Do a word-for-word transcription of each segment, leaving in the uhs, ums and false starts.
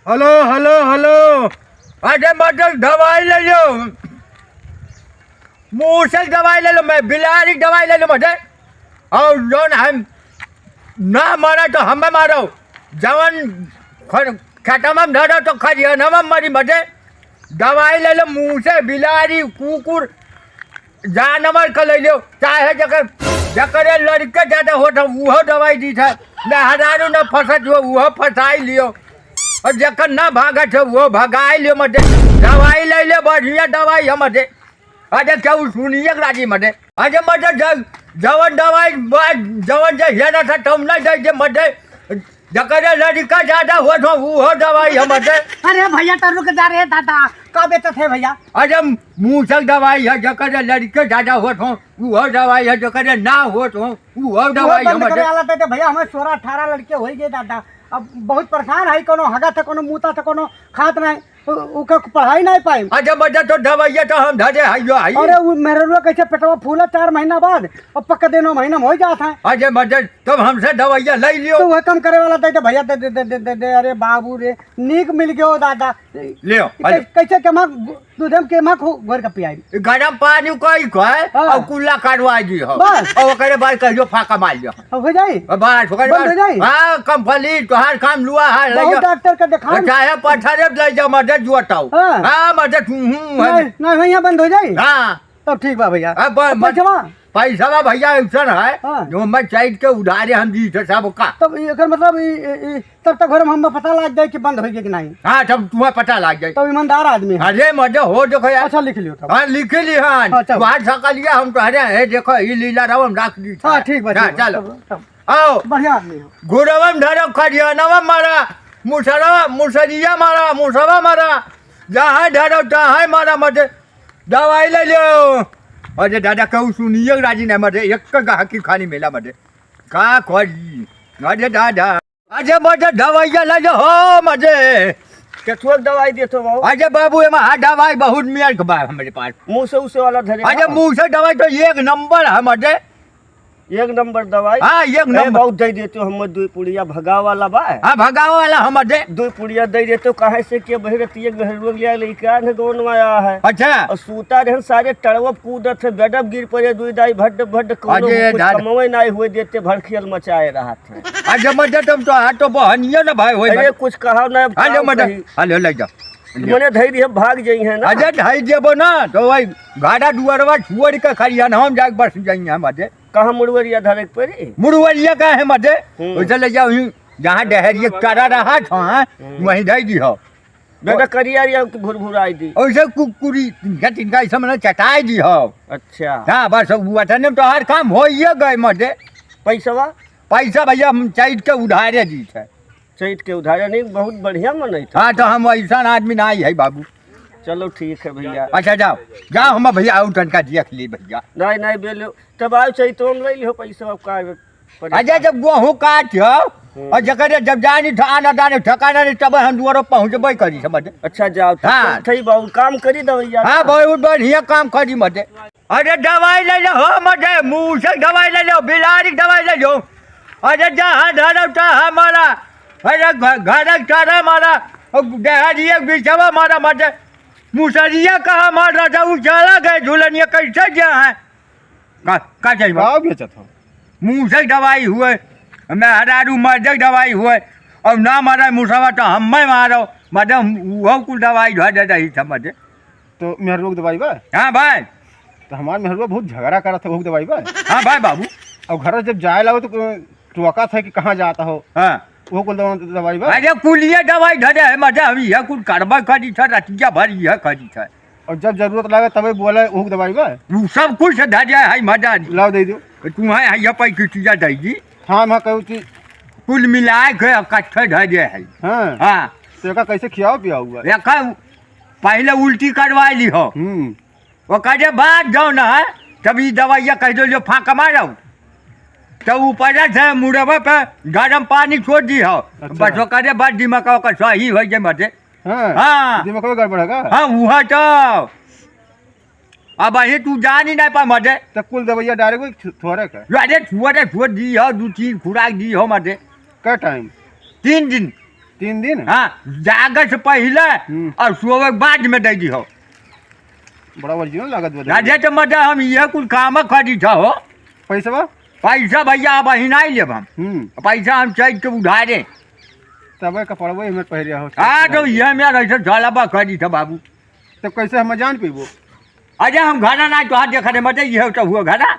हेलो, हेलो, हेलो। अरे मर्दे, दवाई ले लो, मूसक दवाई ले लो, मैं बिलारी दवाई ले लो मर्दे। और जौन हम ना मारा तो हमें मारो, जवन खर-, खेतवा में धरो तो खरियानवा में मरी मर्दे। दवाई ले लो, मूसक, बिलारी, कुकुर, जानवर का ले लियो, चाहे जकर, जकरे लड़के ज्यादा होत है, उहो दवाई दीत है। मेहरारू न फंसत हो, उहो फंसाई लियो। और जकर न भागत है, उहो भगाई लियो मर्दे। दवाई ले लियो, बढ़िया दवाई है मर्दे। अरे केहू सुनिए के राजी मर्दे। अरे मर्दे, ज-, जवन दवाई बा, जवन जे हेरा था, तब न दे दे मर्दे। जकरे लड़का ज्यादा होत हो, उहो दवाई है मर्दे। अरे भैया, तो रुक जा रे दादा, का बेचत है भैया? अरे मूसक दवाई है, जकरे लड़के ज्यादा होत हो, उहो दवाई है, जकरे ना होत हो, उहो वो दवाई है बंद करे मर्दे। वाला तो भैया, हमें सोरह अठारह लड़के हो गए दादा। अब बहुत परेशान है, कोनो हगत है, कोनो मूतत है, कोनो खात नहीं, उ-, उके पढ़ाई नहीं पाए। अरे मर्दे, तो दवाइया तो हम धरे हइयो हई। अरे वो मेहररुआ कैसे पेटवा फूला चार महीना बाद, अब पक्का दे नौ महीना में हो जात है। अरे मर्दे, तब हमसे दवाइया ले लियो। तो वह कम करे वाला दे दे भैया, दे दे दे दे दे दे। अरे बाबू रे, नीक मिल गयो दादा। लियो, कै-, अरे। कैसे के माँ गु-, दूधे में के माँ खो-, घोर के पियाई। गरम पानी कोई कोई हाँ। और कुल्ला करवा दी हो। बस। और ओकरे बाद कहियो फाका मार लियो। अब हो जाई? अब बस, ओकरे बंद बाद, हो जाई? हाँ, complete, तोहार काम लुआ है, बहुत लइया। डॉक्टर का देखान। चाहे पत्थरे ले जा, मर्दे जुअताऊ। हाँ। हाँ, मर्दे तू, हूँ, है। नहीं, नहीं, यहाँ बंद हो जाई? हाँ। तब ठीक बा भैया। अब तो मत-, पैसवा? पैसवा भैया ऐसन है, हाँ। जो मैं चैत के उधारे हम दी थे सबका। तब एकर मतलब ई, ई, ई, तब तक घर में हम पता लाग जाए कि बंद हो गया कि नहीं। हाँ, तब तुम्हें पता लाग जाए। तब ईमानदार आदमी है। अरे मर्दे हो, देखो यार। अच्छा, लिख लियो तब। हाँ, लिख ली हाँ। हाँ, चलो। तुम्हार सकलिया हम तोहरे है, देखो ई लीला राव हम रख दी हाँ, था। ठीक बा, हाँ, ठीक बा। चलो। तब, तब आओ। बढ़िया आदमी हो। गुड़वा में धरो, खरियानवा मारा, मुसरवा, मुसरिया मारा, मुसवा मारा, जहाँ धरो तहाँ मारा मर्दे। दवाई ले लो। अरे दादा, कहू सुनिए राजी नहीं मर्दे, एक गहकी खानी मेला मर्दे। का करी? अरे दादा। अरे मर्दे, दवाइया ले लो हो मर्दे। केथुआ के दवाई देत हो बाबू? अरे बाबू, एमा हाँ दवाई बहुत मियल के बा हमरे पास। मूसे उसे वाला धरे अरे हो? मूसे दवाई तो एक नंबर है मर्दे। एक नंबर दवाई। हाँ, एक ए, नंबर। बहुत दे देते हो, हम दुई पुड़िया भगाव वाला बा। हाँ, भगाव वाला हम दे। दुई पुड़िया दे देते हो, काहे से कि बहिरतिया के घर लोग लिया लेके आए हैं, दोनों आया है। अच्छा। और सूता रहन सारे टड़वप कूदत है, बेडब गिर पड़े, दुई दाई भड्ड भड्ड, कोनो अरे कुछ यार। कमवे नाई हुए देते, भड़खियल मचाए रहत है। अरे मर्दे, तुम तो हाथ तो बहनिया ना भाई होई अरे मर्दे। कुछ कहा ना, अब अरे का मर्दे, कही? अरे ले जा। मने धई दिए, भाग जाई है ना। अरे धई देबो ना, तो वही घाटा दुआरवा छोड़ के खरियान हम जाके बस जाई है मर्दे। कहाँ मुड़वरिया धरे के पड़ी? मुड़वरिया का है मर्दे? हम्म। वैसे ले जाओ ही, जहाँ डहरिया करा रहा था, हम्म। वहीं धई दी हो। बेटा करिया रिया के भुरभुराई दी। वैसे कुकुरी, तिनका, तिनका ऐसा मने चटाई दी हो। अच्छा। हाँ, बस वो अतने में तो हर काम हो ही गए मर्दे। पैसवा? पैसा भैया हम चैत के उधारे दी थे। चैत के उधारे नहीं, बहुत बढ़िया मनई था। हाँ, तो हम ऐसा आदमी ना ही है बाबू। चलो ठीक है भैया। अच्छा जाओ, जाओ हम भैया और तनका देख ली भैया। नहीं, नहीं, बेलो, तब आओ चैतो में ले लिहो पैसा, अब का परेशान। अच्छा, जब गेहूं काट हो हम्म। और जकर जब जानी ठा-, आना दाने ठिकाना नहीं, तब हम दुआरो पहुँचबे करी समझ। अच्छा जाओ, तब हाँ। तो ठीक बा, काम करी दवैया। हाँ, बहुत बढ़िया काम करी मर्दे। अरे दवाई ले लो हो मर्दे, मूसक दवाई ले लो, बिलारी दवाई ले लो। अरे जहाँ धरो तहाँ मारा, अरे घ-, घर के चारा मारा, और डहरिया के बिचवा मारा मर्दे। मुसरिया कहाँ मार रहा था, वो चला गए, झुलनिया कैसे गया है? का, का चाहिए बा? का बेचत हो? मूसक दवाई हुए, मेहरारू मर्दे के दवाई हुए, और ना मारा मुसवा तो हमें मारो, मर्दे वो कुल दवाई धर दे रही समझ। तो मेहरुआ के दवाई बा? हाँ भाई। तो हमार मेहरुआ बहुत झगड़ा करत है, ओहू के दवाई बा? हाँ भाई बाबू। और घर जब जाए लागो तो टोकत है कि कहाँ जाता हो? हाँ। ओहू कुल दवा-, दवाई बा? अरे कुलिया दवाई धरे है, मजा हम यह कुल करबा करी था, रतिया भर यह करी था। और जब जरूरत लगे तबे बोले, ओहू के दवाई बा? तू सब कुछ धरे है, मजा नहीं। लाओ दे दो। तुम्हें है, यह पैकेटिया दे दी। हाँ, मैं कहूँ कि कुल मिला के इकट्ठे धरे है। हाँ। हाँ। तो एका कैसे खियाओ पियाओ हुआ? एका पहले उल्टी करवा ली हो। हम्म। ओकरे बाद जाओ ना, तब ई दवाइया कह दो, जो फाँक मारो, तो ऊपर से मुड़वा पे गरम पानी छोड़ दी हो। अच्छा। बस ओकरे बाद दिमाग ओकर सही हो जाए मर्दे। हाँ, हाँ। दिमाग में गड़बड़ है का? हाँ, वह तो। अब अही तू जान ही नहीं पा मर्दे। तो कुल दवाइया डायरेक्ट वही छु-, थोड़े का? अरे थोड़े छोड़ दी हो, दो तीन खुराक दी हो मर्दे। कै टाइम? तीन दिन। तीन दिन? हाँ, जागे से पहिले हम्म। और सोवे के बाद में दे दिहो। बड़ा original लागत बा। राजे तो मतलब हम ये कुल काम करी था हो। पैसवा? पैसा भैया अब ही नहीं लेब हम। हम्म। पैसा हम चैत के उधारे। तबे कपड़वा ही में पहिरे हो। हाँ, तो ये मेरा ऐसे जलवा करी था बाबू। तो कैसे हम जान पीबो? अरे हम घरा ना तो हाथ देखा दे, मजे ये तो हुआ घरा।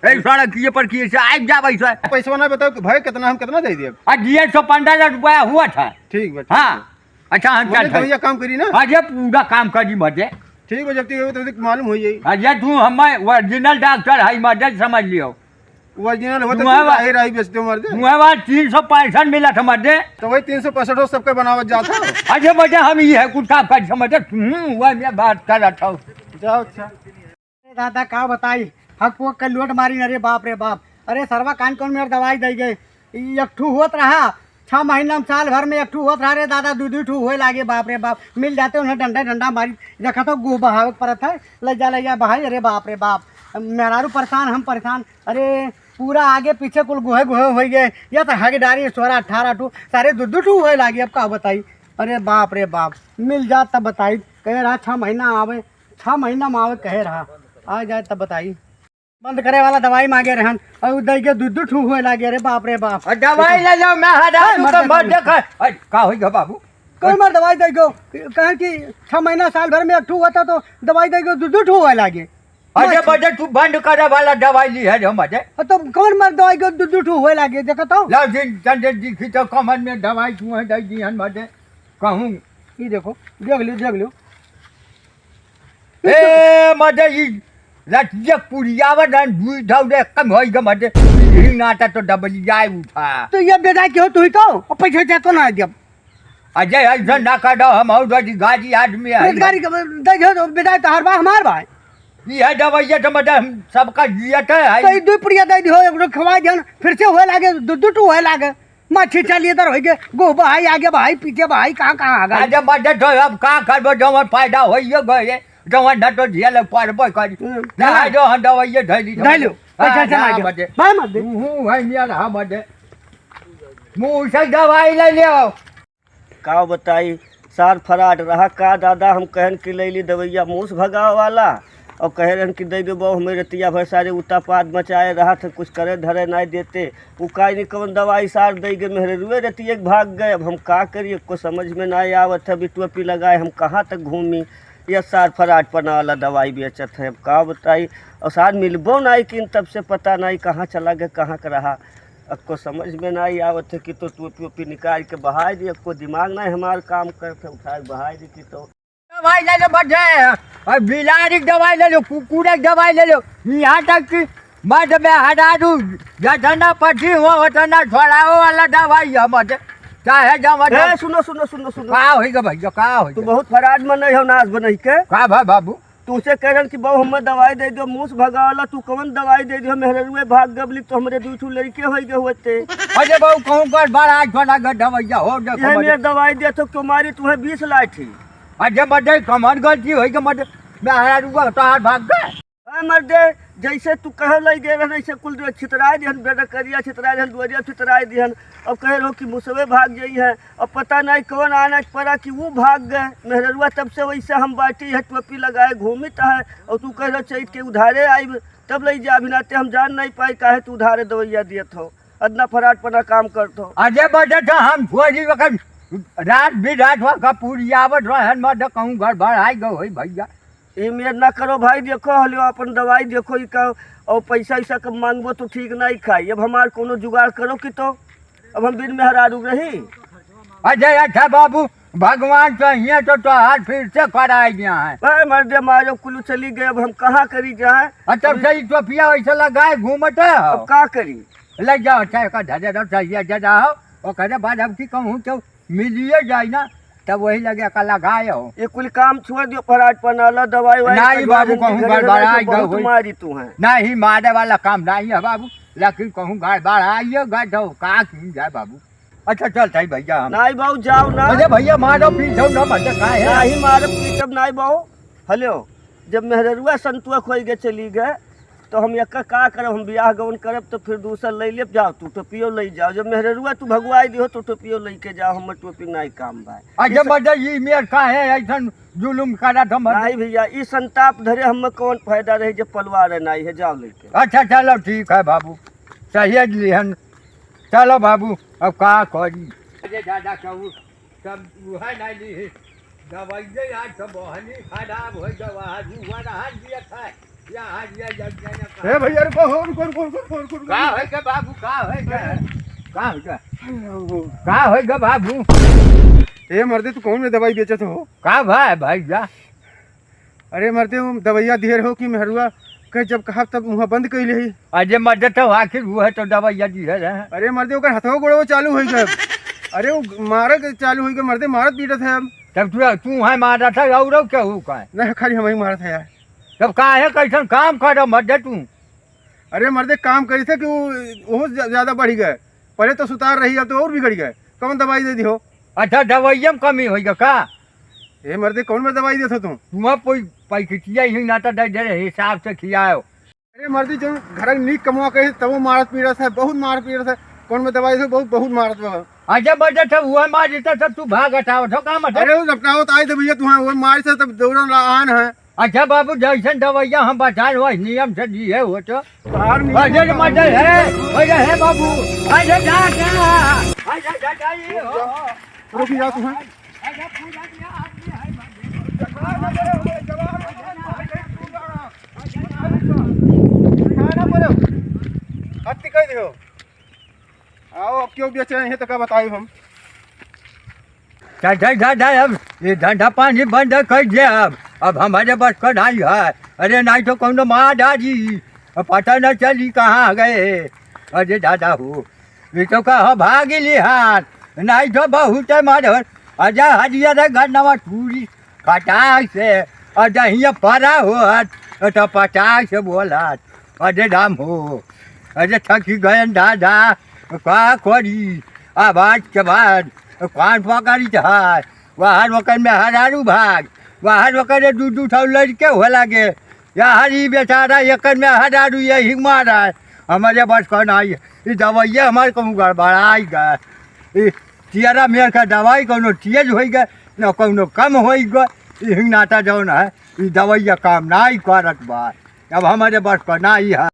ए, सड़क किए पर किए से आइ जा भाई से। पैसवा ना बताओ कि भाई कितना, हम कितना दे देब? आ, दिए सौ पन्द्रह रुपया हुआ था। ठीक बा, ठीक हाँ। बा। अच्छा, हम बोले, चल तो भैया काम करी ना? अरे पूरा काम करी मजे। ठीक बा, जब तक हो तो मालूम हो जाई। अरे तू हम original डॉक्टर है, मजे समझ लियो। Original होता तू तो आवा। बाहर आई बेचते मर दे। तू आवा तीन सौ पैंसठ मिला था मजे। तो वही तीन सौ पैंसठ हो, सबके बनावत जात हो। अरे मजे हम ये है कुल काम कर समझे। हम्म, वह मैं बात कर रहा था। जाओ, अच्छा। अरे दादा, का बताई, हक पोक के लोट मारी न रे बाप रे बाप। अरे सरवा कान कौन मेर दवाई दे गए, ई एक ठू होत रहा, छह महीना में, साल भर में एक ठू होत रहा रे दादा, दू दू ठू होए लागे, बाप रे बाप। मिल जाते उन्हें डंडा डंडा मारी, देखा तो गुह बहावे के परत है, ले जा ले जा बहाई, अरे बाप रे बाप। मेहरारू परेशान, हम परेशान, अरे पूरा आगे पीछे कुल गुहे गुहे हो गए, या तो हग डारी सोरा अठारह ठू, सारे दू दू ठू होए लागे, अब का बताई, अरे बाप रे बाप। मिल जात तब बताई, कहे रहा छह महीना आवे, छह महीना में आवे कहे रहा, आ जाए तब बताई। बंद करे वाला दवाई मांगे रहन, और उ दई के दू दू ठू होए लागे, अरे बाप रे बाप। और दवाई ले लो, मैं हटा ए, दूं मत तो देखो। मत देखो। अरे, का होई गा बाबू? कौन मार दवाई दे गो? कहे कि छह महीना साल भर में एक ठू होता तो दवाई दे गो, दू दू ठू होए लागे। अरे मत। बजे तू बंद करे वाला दवाई ली है जो मजे। तो कौन मार दवाई गो, दू दू ठू होए लागे, देखो तो। ला जिन चंदन जी की तो कमर में दवाई तू है दे दी हन मजे। कहूँ। ये देखो, देख लियो, देख लियो। ए, मजे ई रतिया पुरियावा दान दुई ढाउ दे कम होई ग मजे। ई नाटा तो डबलियाए उठा। तो ये बेटा के हो तू ही तो, और पैसा वैसा तो ना दियब। अजय, ऐसा ना कर दो, हम और रोजगारी आदमी है। रोजगारी के दे दो तो बेटा तो हर बार हमार भाई। ई है दवाइया तो मजे हम सबका जियत है। तो ई दुई पुड़िया दे दियो, एक ठो खवाई जन, फिर से होए लागे, दू दू ठू होए लागे। मच्छी चलिए तो होई गे, गो भाई आगे भाई पीछे भाई कहाँ कहाँ आ गए। अरे मजे तो अब का करबो, जवन फायदा होइए गए, जवन न तो झेल पड़बो करी। हम्म, ना हाँ। जो हम दवाइए धैली धैलो, हाँ, पैसा चला ना गया। मजे। भाई मत दे। तू हूँ भाई मियाँ रहा मजे। मुँह से दवाई ले लियो। का बताई, सार फराड रहा का दादा, हम कहन कि लैली दवैया मूस भगावे वाला, और कहे रहन कि दे देबो, हमें रतिया भर सारे उतापात मचाए रहा थे, कुछ करे धरे नाई देते। उ काई नहीं कौन दवाई सार दे गए, मेहररुए रतिये के भाग गए। अब हम का करी, एको समझ में नाई आवत है, बिटुआ पी लगाए, हम कहाँ तक घूमी, ये सार फराड पना वाला दवाई बेचत है, अब का बताई। और सार मिलबो नाई किन, तब से पता नाई कहाँ चला गए, कहाँ का रहा। अक्को समझ में नाई आवत है कि तो टोपी ओपी निकाल के बहाई दी, अक्को दिमाग नाई हमार काम करत है, उठा के बहाई दी कि तो। दवाई ले लो, बच्चे, और बिलारी के दवाई ले लो, कुकुर के दवाई ले लो, यहाँ तक कि मत में हटा दूँ, जितना पटी हो उतना छोड़ाओ वाला दवाई है मत, चाहे जब ए, सुनो, सुनो, सुनो, सुनो। का होई गा भैया, का होई तू गा? बहुत फराड मन हो नाश बनई के। का भा बाबू? तू से कहन कि बाबू हमें दवाई दे दो, मूस भगावला, तू कौन दवाई दे दियो? मेहररुए भाग गबली तो हमरे दू ठू लड़के होई गए होते। अरे बाबू कहूँ गड़बड़ आज बना गड्ढा भैया हो देखो ये मजे। मेरे दवाई दे तो क्यों मारी तुम्हें बीस लाठी। अरे मजे कमर गलती होई के मजे मेहररुआ तोहार भाग गए। ए मर्दे, जैसे तू कहे लई गए रहे, ऐसे कुल जो छितराए दिहन, बेटा करिया छितराए दिहन, दुआरिया छितराए दिहन। अब कहे रहो कि मुसवे भाग जाई है। अब पता नहीं कौन आना पड़ा कि वो भाग गए। मेहररुआ तब से वैसे हम बाटी है, टोपी लगाए घूमित है। और तू कह रहो चैत के उधारे आई, तब लई जा, अभी नाते हम जान नहीं पाई, काहे तू उधारे दवैया दियत हो, अदना फराट पना काम करत हो। अरे बेटा, तो हम थोड़ी वक्त रात बिरात हुआ का पूरी आवत रहन, मत कहूँ गड़बड़ आई गई होई भैया। ई मेर ना करो भाई, देखो हलियो अपन दवाई देखो, ई का और पैसा वैसा कब मांगबो तो ठीक नहीं खाई। अब हमार कोनो जुगाड़ करो कि तो अब हम बिन मेहरारू रही। अच्छा, अच्छा बाबू, भगवान चाहिए तो तोहार फिर से कराई दिया है। ए मर्दे, मारो कुलू चली गए, अब हम कहाँ करी जाए? अच्छा, अब सही टोपिया वैसे लगाए घूमत है। अब का करी? ले जाओ, चाहे का धरे रहो, चाहिए दे जाओ। ओकरे बाद अब की कहूँ तो मिलिए जाए ना, तब वही लगे का लगाए हो। ये कुल काम छोड़ दियो, फराट पनाला, दवाई वाई नहीं करवा बाबू, देंगे, कहूँ घर घर गड़बड़ा आके गए बहुत होई। मारी तू है। नहीं, मारे वाला काम नहीं है बाबू, लेकिन कहूँ गड़बड़ा गए तो का की जाए बाबू। अच्छा चल ताई भैया हम। नहीं बाबू, जाओ ना। अरे भैया मारो पीटो ना, मजा का है? नहीं मारब पीटब नहीं बाबू। हेलो, जब मेहररुआ संतुआ खोई के चली गए, तो हम एक का करब, हम बियाह गवन करब तो फिर दूसर लइ लेब। जाओ तू टोपियो लइ जाओ, जब मेहररुआ तू भगवाई दिहो तो टोपियो लइ के जाओ, हमर टोपी नाई काम बा। अच्छा इस- मर्दे, ई मेर का है ऐसन जुलुम करत हम? नाई भइया, ई संताप धरे हमें कौन फायदा रही जब पलवार नाई है, जाओ लइ के। अच्छा चलो ठीक है बाबू, सही है लिहन। चलो बाबू, अब का करी? अरे दादा कहू, सब उहे नाई ली, दवाइये आज सब बहनी खराब होइ गवा, आज उहे रहा दिया था, या आज या जग जाना का। ए भइया, रुको हो, रुको, रुको, रुको, रुको, रुको, रुको। का होइ गा बाबू, का होइ गा? का होइ गा? अरे बाबू। का होइ गा बाबू? ए मर्दे, तू कौन में दवाई बेचत हो? का भाई, भइया? अरे मर्दे, वो दवइया दिहे रहो कि मेहरुआ के जब कहब तब मुँह बंद कइ लेही। अरे मर्दे, तो आखिर उहे तो दवइया दिहे रहे। अरे मर्दे, ओकर हथवा गोड़वा चालू होइ गए। अरे वो मारे के चालू होइ गए मर्दे, मारत पीटत है अब। तब तू, तू है मारत है, और केहू का है? नहीं, खाली हमहीं मारत है यार। तब काहे, कैसन काम कर मर्दे तू? अरे मर्दे, काम करी थे कि वो, वो ज-, ज्यादा बढ़ि गए। पहले तो सुतार रही, अब तो और बिगड़ि गए। कौन दवाई दे दिहो? अच्छा, दवाइया में कमी होइ गए का? ए मर्दे, कौन में दवाई देत हो तू? तुम कोई पैकेटिया ही नाता दे दे रहे, हिसाब से खियाओ। अरे मर्दे, जो घर नीक कमवा के तबो मारत पीटत है, बहुत मारत पीटत है। कौन में दवाई दे, बहुत, बहुत मारत बा। अच्छा मर्दे, तब वो मार देता तब तू भाग हटाओ, तो का मतलब? अरे वो लपटावत आई तो भइया, तू वो मार से तब दौड़न ला आन है। अच्छा बाबू, जैसन दवइया हम बताए वही नियम से दिहे हो तो। बाहर निकल। अरे मर्दे है, अरे है बाबू, अरे जा, जा, अरे जा, जा, ये हो। रुक जा तू, हाँ। अरे पूरा दिया आदमी है मर्दे। खाना बोलो। हत्ती कह दियो। आओ, अब क्यों बेचे हैं तो का बताई हम। जा, जा, जा, जा, अब ये धंधा पानी बंद कर दे अब। अब हमारे बस का नहीं है। अरे नहीं तो कौनो मार डाली, अब पता न चली कहाँ गए। अरे दादा हो, ये तो कहा भाग लिहान, नहीं तो बहुत है मार। अजा हरिया रे घर नवा टूरी खटाई से, अजा हिया परा होत, तो पटाई से बोलत। अरे राम हो, अरे थकी गयन दादा, का करी? आवाज के बाद कान पकड़ी है। बाहर ओकर में हरारू भाग, बाहर ओकर दू दू ठो लड़के हो लागे। यार ई बेचारा एकर में हरारू यही मारा है। हमारे बस का नहीं है। ई दवाइया हमारे कहूँ गड़बड़ाई गए। ई तियरा मेर का दवाई कौनो तेज होई गए, न कौनो कम होई गए। ई हिंगनाटा जौन है, ई दवाइया काम नहीं करत बा। अब हमारे बस का नहीं है।